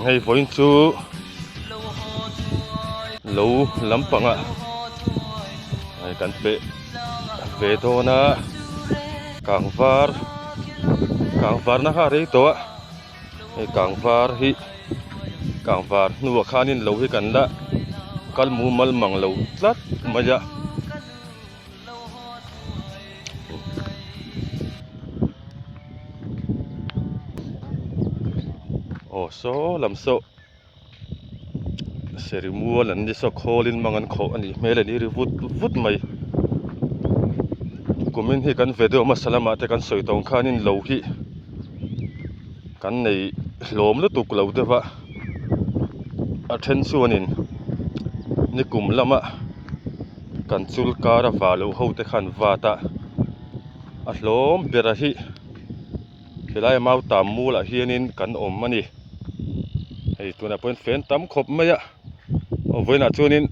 Hei vawiin chu lo lampangah hei kan peh ve dawn a kangvar kangvar na kha a rei tawh a hei kangvar hi kangvar hnuah khanin lo hi kan la kal mumal mang lo tlat mai a. Aw saw lam saw serimual an ni saw khawlin mang an khawh a nih hmel a ni ri vut vut mai kumin hi kan video hmasa lamah te kan sawi tawng khanin lo hi kan nei hlawm lutuk lo deuh a a then chuanin nikum lama. Kan chul kar a vah loh ho te khan vat a, a hlawm ber a hi helai mau tam mulah hianin kan awm a ni. Hei tunah pawhin fan tam khawp mai a, aw vawiinah chuanin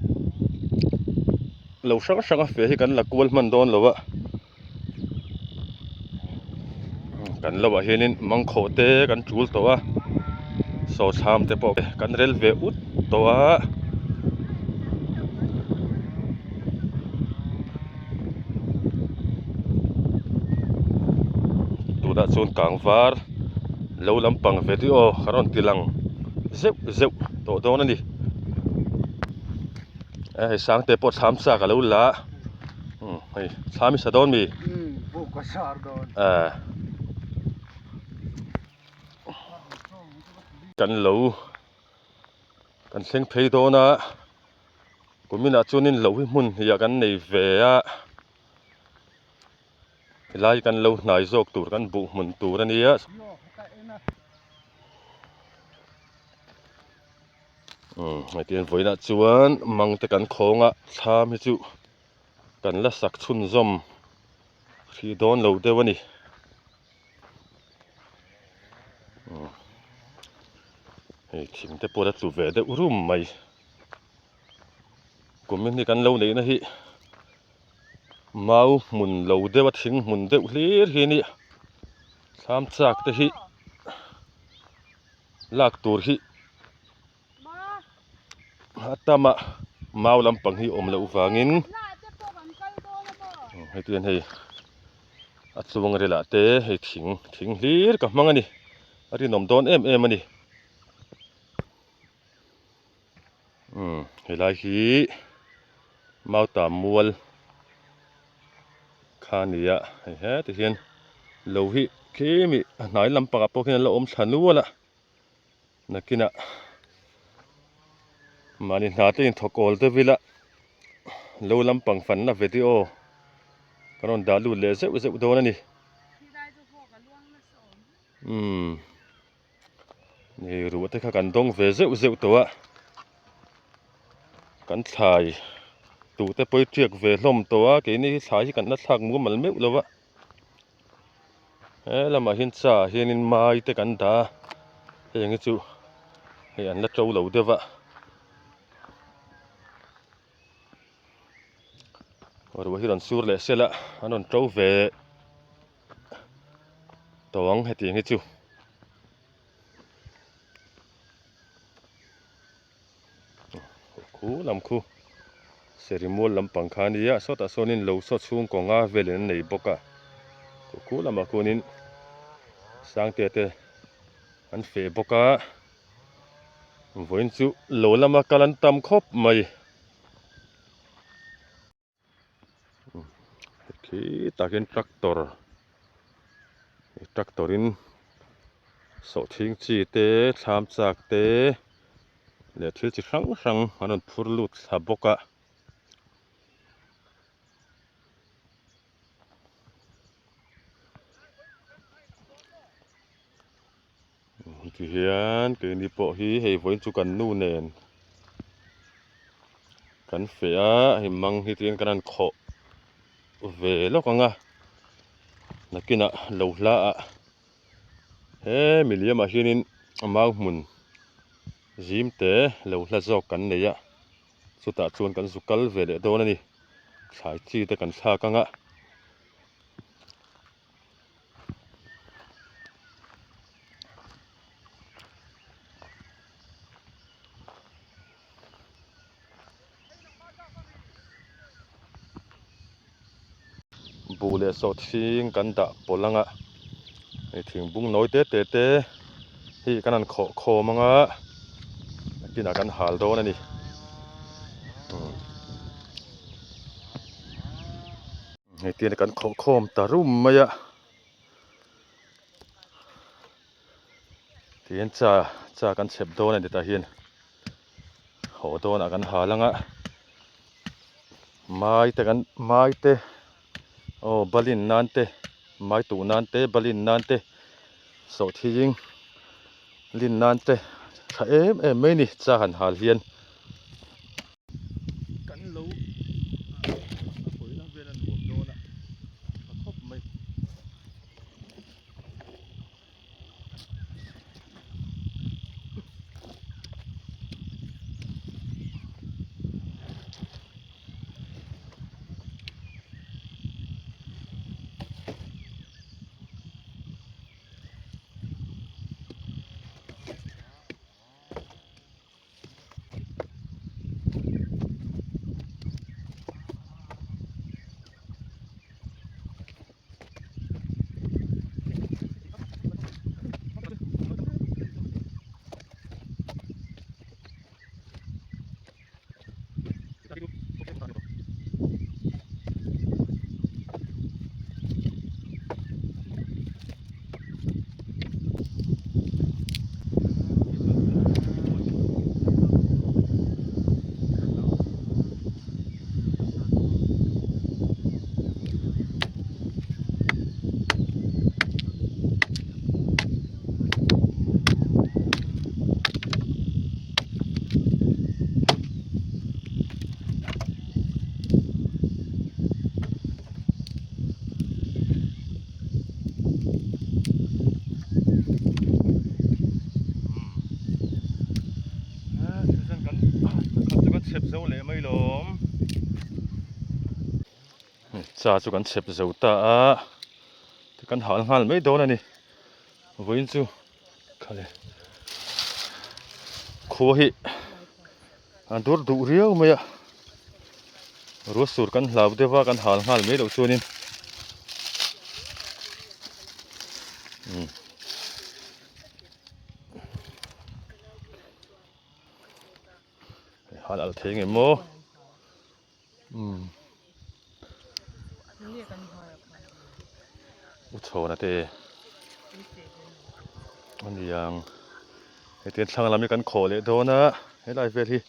lo hrang hrang a fe hi kan la kual hman dawn lo a, kan lo ah hianin mangkhawh te kan tul tawh a, sawthlam te pawh kan rel ve ut tawh a. Tunah chuan kangvar lo lampang video ka rawn ti lang zeuh zeuh tawh dawn a ni. Hei Sangte pawh thlam chak a lo la a. Umm hei thlam i sa dawn mi? Umm buk a sar dawn. Ahh kan lo kan thleng phei dawn a kuminah chuanin lo hi hmun hnih ah kan nei ve a helai kan lo hnai zawk tur kan buh hmun tur a nia. Umm hetiang vawiinah chuan mang te kan khawng a thlam hi chu kan la sak chhunzawm hrih dawn lo deuh a ni umm hei thing te pawh a tlu ve deuh rum mai kumin hi kan lo neihna hi mau hmun lo deuh a thing hmun deuh hlir hi a ni thlam chak te hi. Lak tur hi a tam a mau lampang hi awm loh vangin hetiang hei a chuang relah te hei thing thing hlir ka hmang a ni a rinawm dawn em em a ni umm helai hi mautam mual kha a ni a hei heti hian lo hi khi mi a hnai lampangah pawh khian an la awm thla nual a nakinah mahni hna te inthawk awl deuh ila lo lampang fanna video kan rawn dah lut leh zeuh zeuh dawn a ni umm. Ni ruah te kha kan dawng ve zeuh zeuh tawh a kan thlai duh te pawh hi tiak ve hlawm tawh a keini hi thlai hi kan la thlak mumal meuh lo a he lamah hian cha ah hianin mai te kan dah a heng hi chu hei an la to lo deuh a. Ruah hi rawn sur leh sela an rawn to ve tawh ang hetiang hi chu. Khu lam khu serimual lampang kha a nia sawtah sawnin lo saw chhungkaw nga velin an nei bawk a khu lamah khuanin sangte te an feh bawk a vawiin chu lo lama kal an tam khawp mai. Khi takin tractor tractor in sawhthing chi te thlam chak te leh thil chi hrang hrang an rawn phur lut thla bawk a. Tihian keini pawh hi hei vawiin chu kan nu nen kan feh a hei mang hi tiin kan han khawh ve lawk ang a nakinah lo hla ah he miliam ah hianin mau hmun zim te lo hla zawk kan nei a chutah chuan kan zu kal ve leh dawn a ni thlai chi te kan thlak ang a. Buh leh sawhthing kan dah pawlh ang a hei thing bung nawi te te te hi kan han khawh khawm ang a nakinah kan hal dawn a ni. Hetiang kan khawh khawm ta rum mai a tihian cha cha kan chhep dawn a ni tah hian haw dawnah kan hal ang a mai te kan mai te aw balin nan te mai tuh nan te balin nan te sawhthing lin nan te tha em em mai a ni cha han hal hian. Kan lo a pawina vel a nuam dawn a tha khawp mai. Cha chu kan chhep zo ta a kan hal nghal mai dawn a ni vawiin chu khale khua hi a dur duh riau mai a ruah sur kan hlau deuh a kan hal nghal mai loh chuanin umm hal alh thei nge maw umm u chhawna te a niang hetiang thlang lam hi kan khawh leh dawn a helai vel hi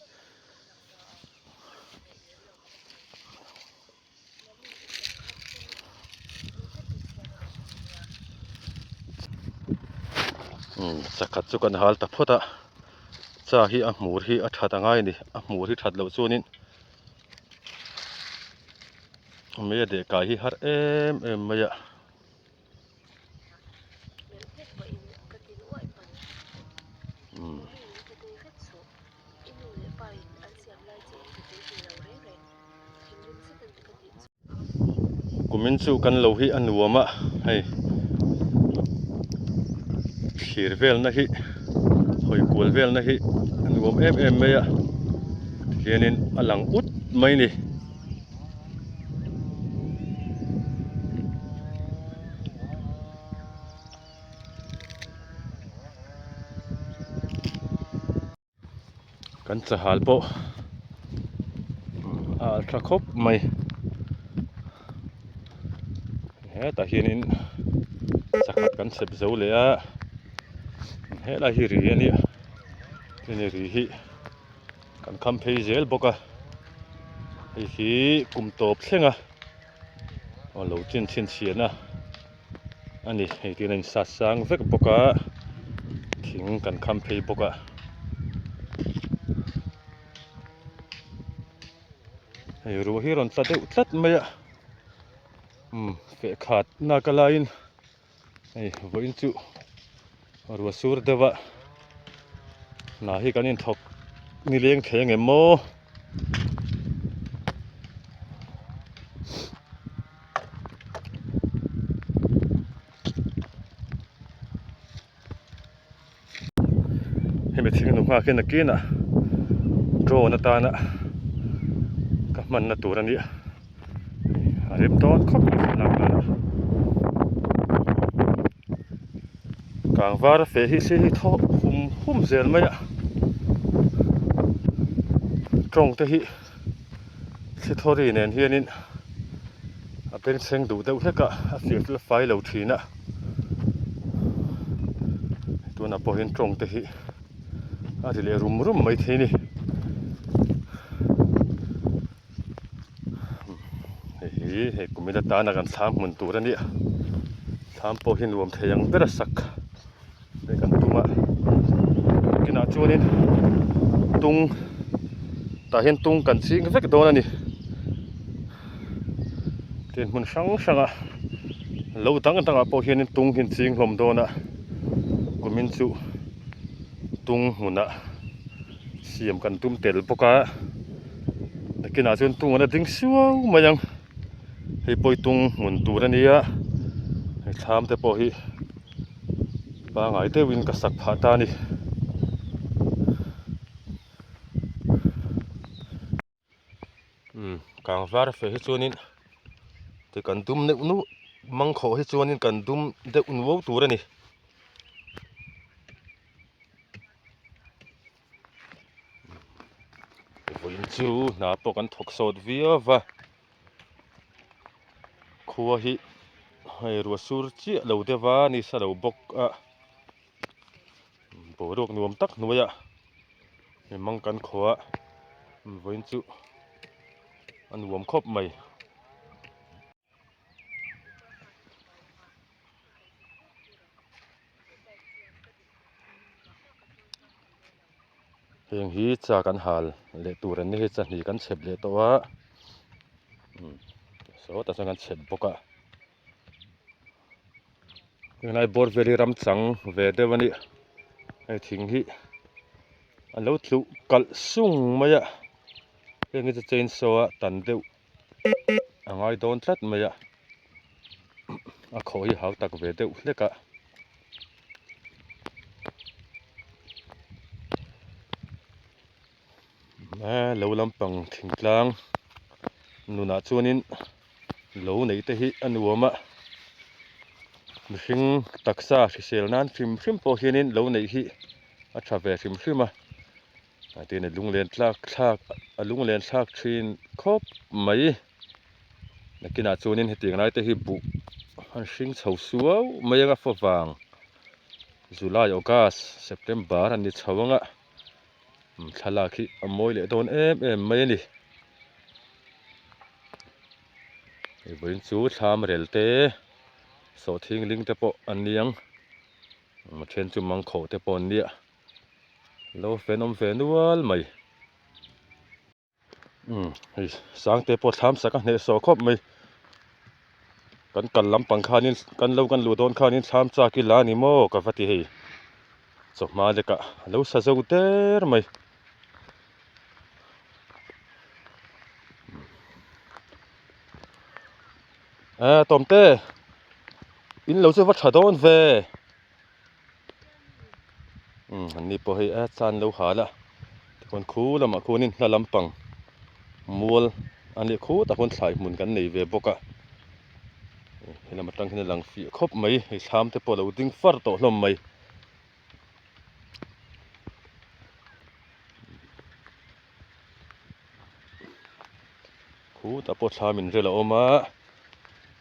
umm chakhat. khat chu kan hal ta phawt a cha hi a hmur hi a that angai a ni a hmur hi that loh chuanin mei a deh kai hi har em em mai a. Kumin chu kan lo hi a nuam a hei thlir velna hi hawi kual velna hi a nuam em em mai a tikhianin a lang ut mai a ni. Kan chahal pawh a alh tha khawp mai hetah hianin chakhat kan chhep zo leh a helai hi ri a nia hemi ri hi kan kham phei zel bawk a hei hi kum tawp thleng a aw lo chin chhinchhiahna a ni hei tin a in sat sang vek bawk a thing kan kham phei bawk a hei ruah hi a rawn tla deuh tlat mai a umm feh khat nak a laiin hei vawiin chu ruah sur deuh a hna hi kan inthawk nileng thei ang em maw. Hemi thing nu nghak hian nakinah drone atana ka hmanna tur a nia a rem dawn khawp mai thlalak nana kang var a feh hi thil hi thaw hum hum zel mai a tawng te hi thli thaw ri nen hianin a bengchheng duh deuh hlek a a fiah fel fai lo thin a tunah pawh hian tawng te hi a ri leh rum rum mai thei a ni hei hi hei kum ila tana kan thlam hmun tur a nia thlam pawh hi nuam thei ang ber a sak hei kan tum a nakinah chuanin tung tah hian tung kan ching vek dawn a ni tin hmun hrang hrang a lo dang dangah pawh hianin tung hi an ching hlawm dawn a kumin chu tung hmunah siam kan tum tel bawk a nakinah chuan tung an la ding suau mai ang hei pawh hi tung hmun tur a nia hei thlam te pawh hi pangai deuhin ka sak phah ta a ni. Umm kang var fe hi chuanin ti kan dum neuh neuh mangkhawh hi chuanin kan dum deuh nuau tur a ni. Vawiin chu hna pawh kan thawk sawt viau va khua hi hei ruah sur chiah lo deuh va ni sa lo bawk a boruak nuam tak hnuaiah mimang kan khaw a vawiin chu a nuam khawp mai. Heng hi cha kan hal leh tur an ni hei chahnih kan chhep leh tawh a umm sawtah chuan kan chhep bawk a helai bawr vel hi ram chang ve deuh a ni hei thing hi a lo tluh kalh sung mai a heng hi chu chainsaw a tan deuh a ngai dawn tlat mai a a khawh hi hau tak ve deuh hlek a lo lampang thingtlang nunah chuanin lo neih te hi a nuam a mihring taksa hrisel nan hrim hrim pawh hianin lo neih hi a tha ve hrim hrim a. A tin a lunglen tlak thlak a lunglen thlak thin khawp mai nakinah chuanin hetiang lai te hi buh an hring chho suau mai anga favang July August September an ni chho anga thlalak hi a mawi leh dawn em em mai a ni hei vawiin chu thlam rel te sawhthing ling te pawh an ni ang. A then chu mangkhawh te pawh an nia lo fen awm ve nual mai. Umm hei sangte pawh thlam sak a hnehsawh khawp mai kan kal lampang khanin kan lo kan luh dawn khanin thlam chak ila a ni maw ka va ti hei chawhma lekah a lo sa zo der mai. Aaa Tawmte in lo chu va tha dawn ve umm an ni pawh hei a chan lo hal a tikhuan khu lamah khuanin hla lampang mual a nih khutah khuan thlai hmun kan nei ve bawk a helam atang hian a lang fiah khawp mai hei thlam te pawh a lo ding far tawh hlawm mai. Khutah pawh thla min rel a awm a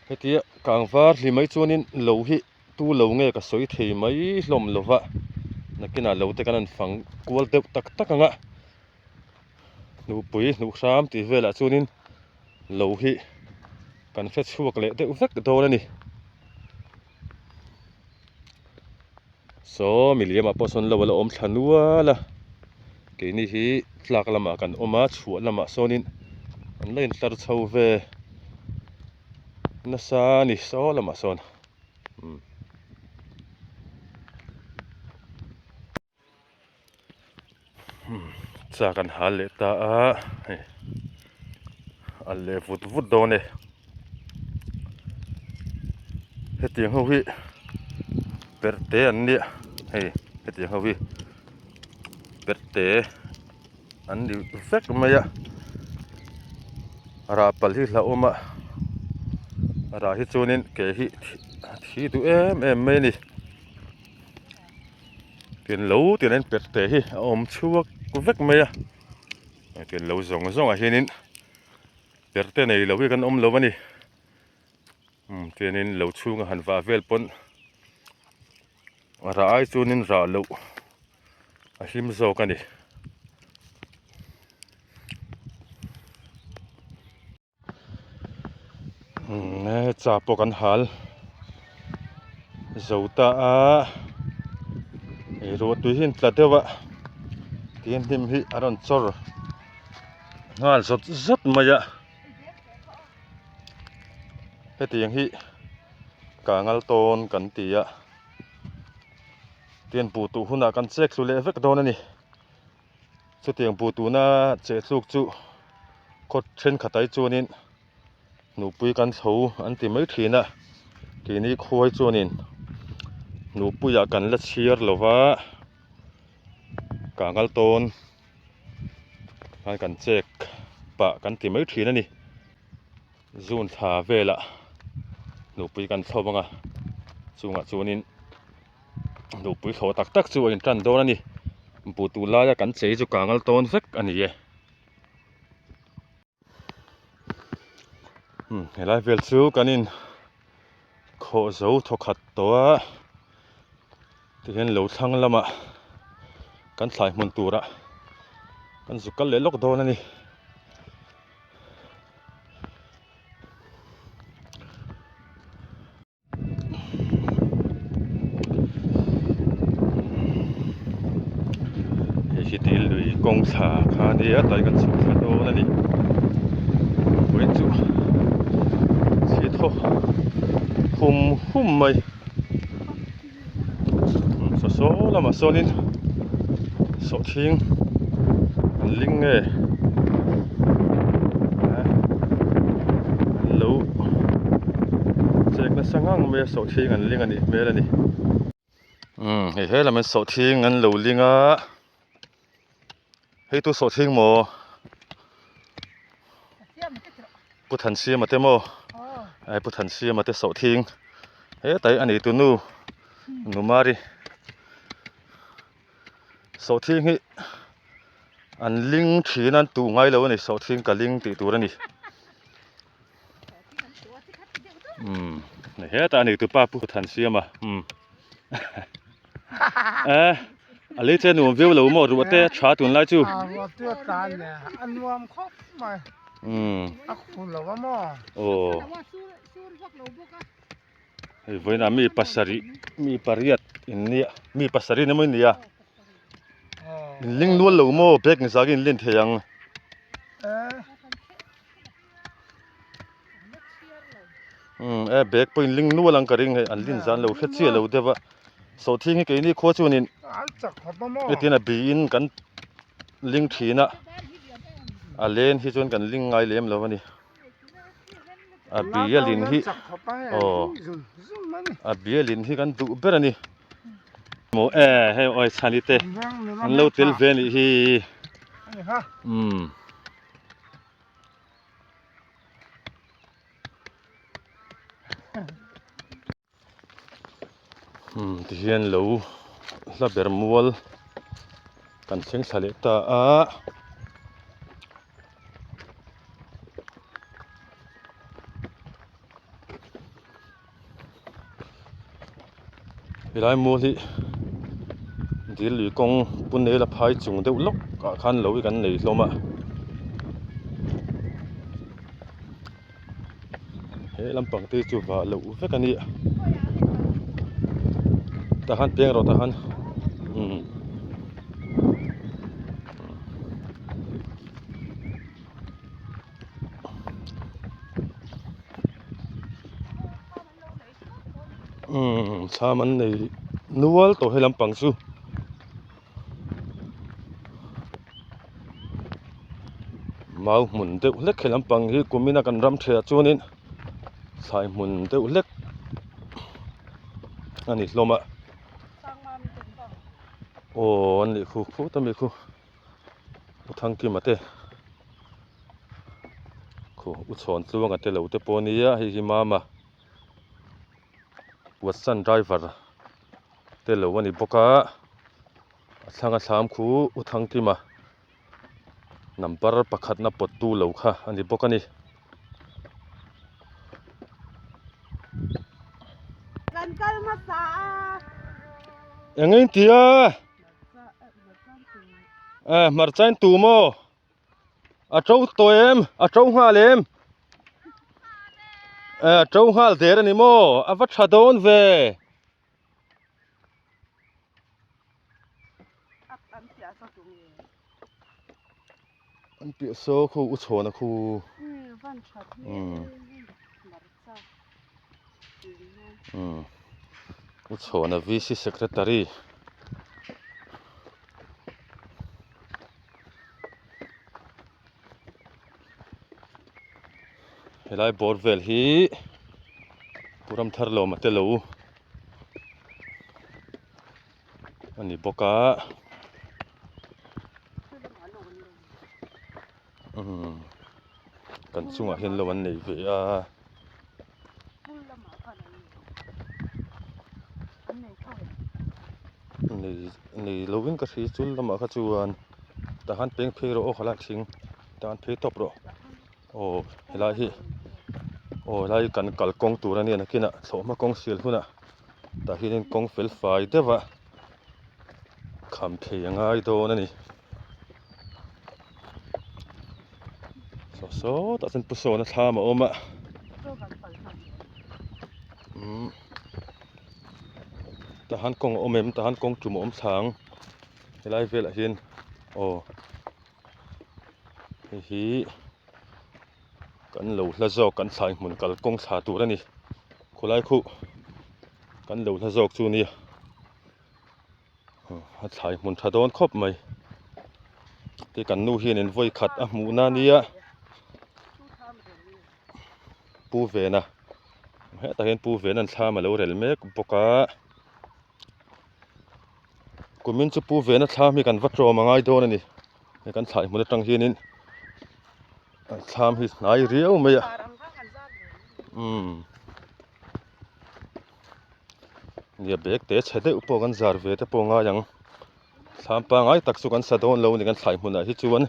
hetia kang var hlim mai chuanin lo hi tu lo nge ka sawi thei mai hlawm lo va nakinah lo te kan han fang kual deuh tak tak ang a hnupui hnuh hram tih velah chuanin lo hi kan hre chhuak leh deuh vek dawn a ni. Saw miliamah pawh sawn lo a la awm thla nual a keini hi tlak lamah kan awm a chhuah lamah sawnin an la intlar chho ve nasa a ni saw lamah sawn umm. Chak an hal leh ta a hei a leh vut vut dawn e hetiang ho hi perh te an nia hei hetiang ho hi perh te an ni vek mai a rah palh hi hlauhawm a rah hi chuanin ke hi thi duh em em mai a ni. Tian lo tian an perh teh hi a awm chhuak vek mai a tian lo zawng zawng ah hianin perh te nei lo hi kan awm lo a ni umm tianin lo chhunga han vah vel pawn a rah ai chuanin rah loh a hlim zawk a ni. Cha pawh kan hal zo ta a hei ruahtui hi an tla deuh a tihian hnim hi a rawn chawr nghal zawt zawt mai a hetiang hi kangal tawn kan ti a tihian buh tuh hunah kan chek thlu leh vek dawn a ni. Chutiang buh tuna cheh tluk chu khaw thenkhat ai chuanin nupui kan chho an ti mai thin a keini khuai chuanin nupuiah kan la chhiar lo va kangal tawn khan kan chek pah kan ti mai thin a ni zun thla velah nupui kan chho ang a chungah chuanin. Nupui thlawh tak tak chu a intan dawn a ni buh tuh laia kan chei chu kangal tawn vek a ni e umm helai vel chu kan in khawh zo thawkhat tawh a tihian lo thlang lamah kan thlai hmun turah kan zuk kal leh lawk dawn a ni. Hei hi dil lui kawng thla kha a nia tlai kan chhuk thla dawn a ni vawiin chu chhi thaw hum hum mai saw saw lamah sawnin sawhthing an ling nge an lo chek nasa ngang mai a sawhthing an ling a nih hmel a ni umm hei he lamah hian sawhthing an lo ling a hei tu sawhthing maw Pu Thansiama te maw ai Pu Thansiama te sawhthing hetai a nei tunu Numari sawhthing hi an ling thin a an tuh ngai lo a ni sawhthing ka ling tih tur a ni umm hetah a nei tupa Pu Thansiama umm eh a lei che nuam viau lo maw ruah te tha tun lai chu ruah te a tlan le a nuam khawp mai umm a khu lo a maw aw. Hei vawiinah mi pasarih mi pariat in nia mi pasarih ni maw nia in ling nual lo maw bag ni zak in len thei ang. Umm e bag pawh in ling nual ang ka ring hei an lin zan lo hre chiah lo deuh a sawhthing hi keini khua chuanin hetiang a biin kan ling thin a a len hi chuan kan ling ngai lem lo a ni. A bialin hi aw a bialin hi kan duh ber a ni maw e hei awi chhani te an lo tel ve a nih hi umm. Umm tihian lo hla ber mual kan thleng thla leh ta a. Helai mual hi dil lui kawng Punela phai chung deuh lawk ah khan lo hi kan nei hlawm a. He lampang te chu vah loh vek a ni tah khan peng rawh tah khan umm umm thlam an nei nual tawh he lampang chu. Mau hmun deuh hlek he lampang hi kumina kan ram ṭhehah chuanin thlai hmun deuh hlek a ni hlawm a aw an nih khu khut a mi khu u Thangkima te khu u Chhawntluanga te lo te pawh a nia hei hi Mama Watson driver te lo a ni bawk a a thlang a thlam khu u Thangkima number pakhatna pawt tu lo kha a ni bawk a ni. Kan kal hmasa a. Eng in ti a? Eh hmarcha in tu maw? A to tawh em? A to nghal em? Eh a to nghal der a ni maw? A va tha dawn ve. An piah saw khu u chhawn a khu. Umm u chhawn a VC secretary. Helai bawr vel hi Pu Ramtharlawma te lo a ni bawk a umm kan chungah hian lo an nei ve a. Nei nei lovin ka hria chul lamah kha chuan tah khan peng phei rawh aw khalai thing tah khan phei tawp rawh aw helai hi aw helai hi kan kalkawng tur a nia nakinah thlawhhma kawng sial hunah tah hianin kawng fel fai deuh a kham thei a ngai dawn a ni saw sawtah chuan pu sawna thlam a awm a umm tah han kawng a awm em tah han kawng tum a awm thla ang helai velah hian aw hei hi kan lo hla zawk kan thlai hmun kalkawng thla tur a ni khawlai khuh kan lo hla zawk chu a nia. A thlai hmun tha dawn khawp mai te kan nu hianin vawi khat a hmuh na nia pu vena hetah hian pu vena'n thlam a lo rel mek bawk a kumin chu pu vena thlam hi kan va tlawm a ngai dawn a ni hei kan thlai hmun atang hianin thlam hi hnai riau mai a umm. Nia bag te chhe deuh pawh kan zar ve te pawh a ngai ang thlam pangai tak chu kan sa dawn lo a ni kan thlai hmunah hi chuan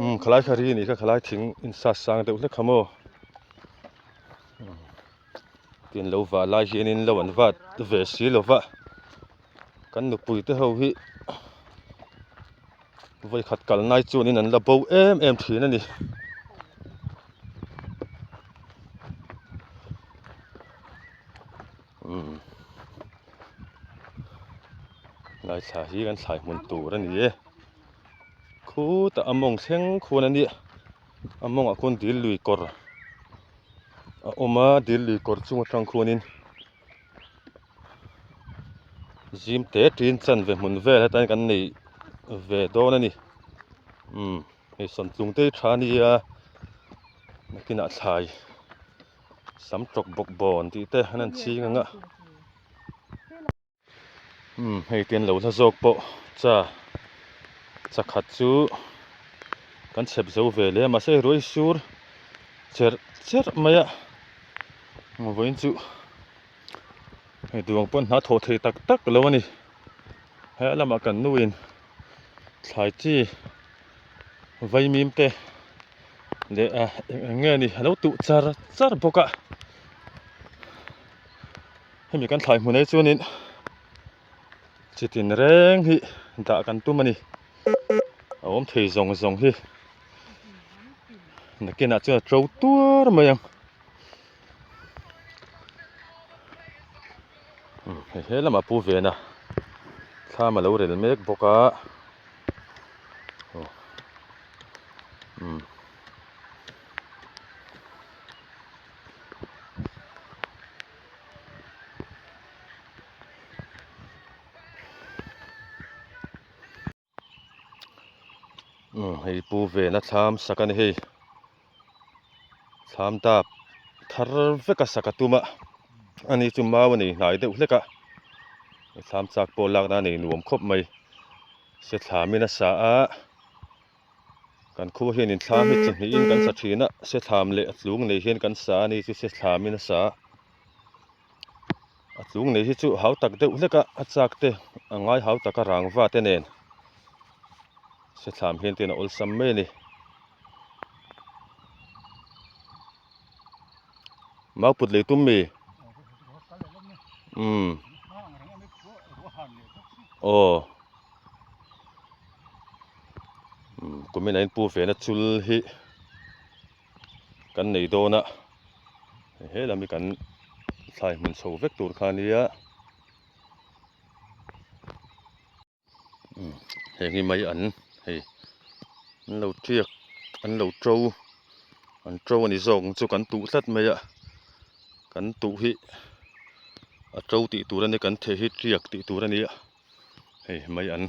umm khalai kha ri a nih kha khalai thing in sat sang deuh hlek kha maw tin lo vah lai hianin lo an vat ve si lo va kan nupui te ho hi Vawikhat kal nai chuanin an la bo em em thin a ni. Lai thla hi kan thlai hmun tur a ni e. Khutah a mawng thleng khuan a nia a mawngah khuan dil lui kawr a awm a dil lui kawr chung atang khuanin zim te tin chan ve hmun vel heta kan nei ve dawn a ni umm hei sawmtlung te hi tha a nia nakinah thlai sam tawk bawk bawn tih te an han ching ang a. Umm hei te an lo hla zawk pawh cha chakhat chu kan chhep zo ve leh a mahse ruai sur cherh cherh mai a vawiin chu hei duang pawn hna thawh thei tak tak lo a ni he lamah kan nu in thlai chi vaimim te leh a eng eng nge ni a lo tuh char char bawk a. Hemi kan thlai hmun ai chuanin chi tin reng hi dah kan tum a ni a awm thei zawng zawng hi nakinah chuan a to tuar mai ang hei he lamah pu vena thlam a lo rel mek bawk a aw umm. Hei pu vena thlam sak a ni hei thlam tap thar vek a sak a tum a ani chu mau a nei hnai deuh hlek a thlam chak pawh lakna a nei nuam khawp mai se thlamin a sa a. Kan khua hian in thlam hi chi hnihin kan sa thin a, se thlam leh a tlung nei hian kan sa a ni chu se thlamin a sa a. A tlung nei hi chu hau tak deuh hlek a, a chak te a ngai hau tak a rangva te nen se thlam hian ten a awlsam mai a ni. Mau put lei tum mi? Umm. Aw. Kumin a inpu ve na chul hi kan nei dawn a he lam hi kan thlai hmun chho vek tur kha ania heng hi mai an hei an lo tiak an lo to an to a ni zawk ang chu kan tuh tlat mai a kan tuh hi a to tih tur a ni kan theh hi tiak tih tur a ni a. Hei mai an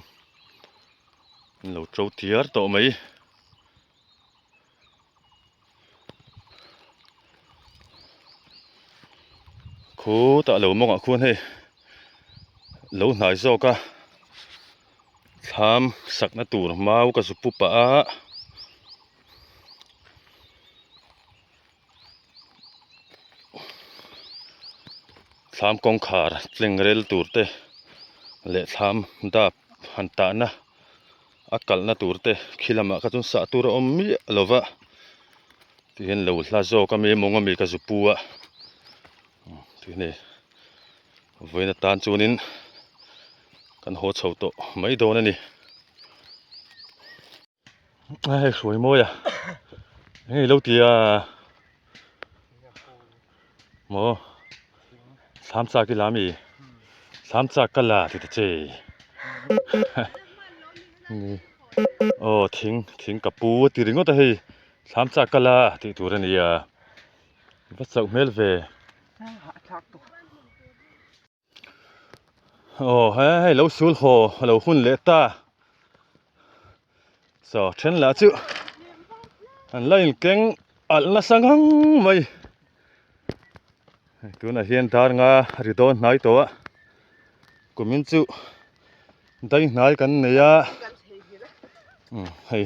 an lo to tiar tawh mai. Khutah lo mawngah khuan hei lo hnai zawk a thlam sakna tur mau ka zu pu pah a. Thlam kawngkhar tleng rel tur te leh thlam dap han tahna a kalhna tur te khi lamah kha chuan sah tur a awm miah lo va tihian lo hla zawk a mi mawng a mi ka zu pu a tih ni vawiin atan chuanin kan haw chho tawh mai dawn a ni. Hei hruai mawi a eng ilo ti a maw thlam chak i la mi thlam chak ka la ti ta che aw thing thing ka pu a ti ringawt a hei thlam chak ka la tih tur a nia va chauh hmel ve. Aw he hei lo sul haw a lo hun leh ta saw then lah chu an la inkeng alh nasa ngang mai tunah hian dar nga ri dawn hnai tawh a kumin chu dai hnai kan nei a hei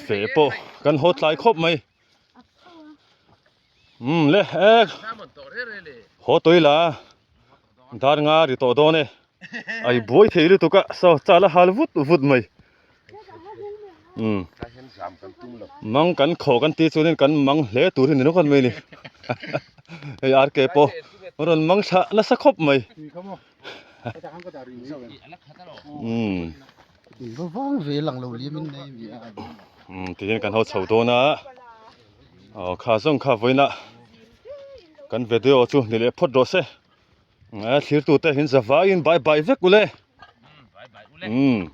feh pawh kan haw tlai khawp mai. Umm le e haw tawih la dar nga ri tawh dawn e a i buai thei lutuk a saw chal a hal vut vut mai umm mang kan khaw kan tih chuanin kan mang hle tur hi ni nawk mai ni hei RK pawh rawn mang thla nasa khawp mai umm. Umm tihian kan ho chho dawn a. Aw kha zawng kha vawiinah kan video chu ni leh phawt rawh se. A thlir tute hin zavaiin bye bye vek ule. Bye bye ule. Umm.